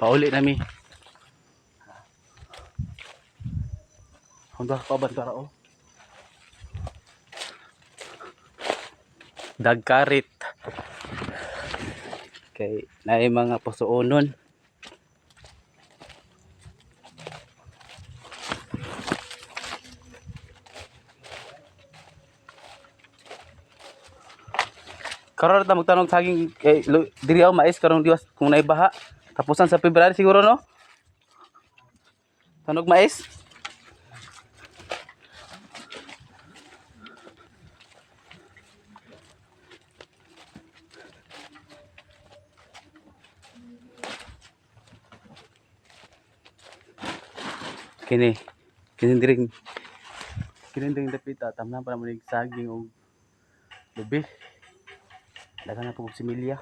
Pauli nami. Honda pa ba oh. Dagkarit. Kay naay mga pasuonon. Karon ta magtanong saging kay diri aw mais karong diwas kung naay baha. Tapusan sa February siguro, no? Tanog mais. Kini kini diring kini diring dapita tamnan para mo saging og lubi. Daghang na po og similya.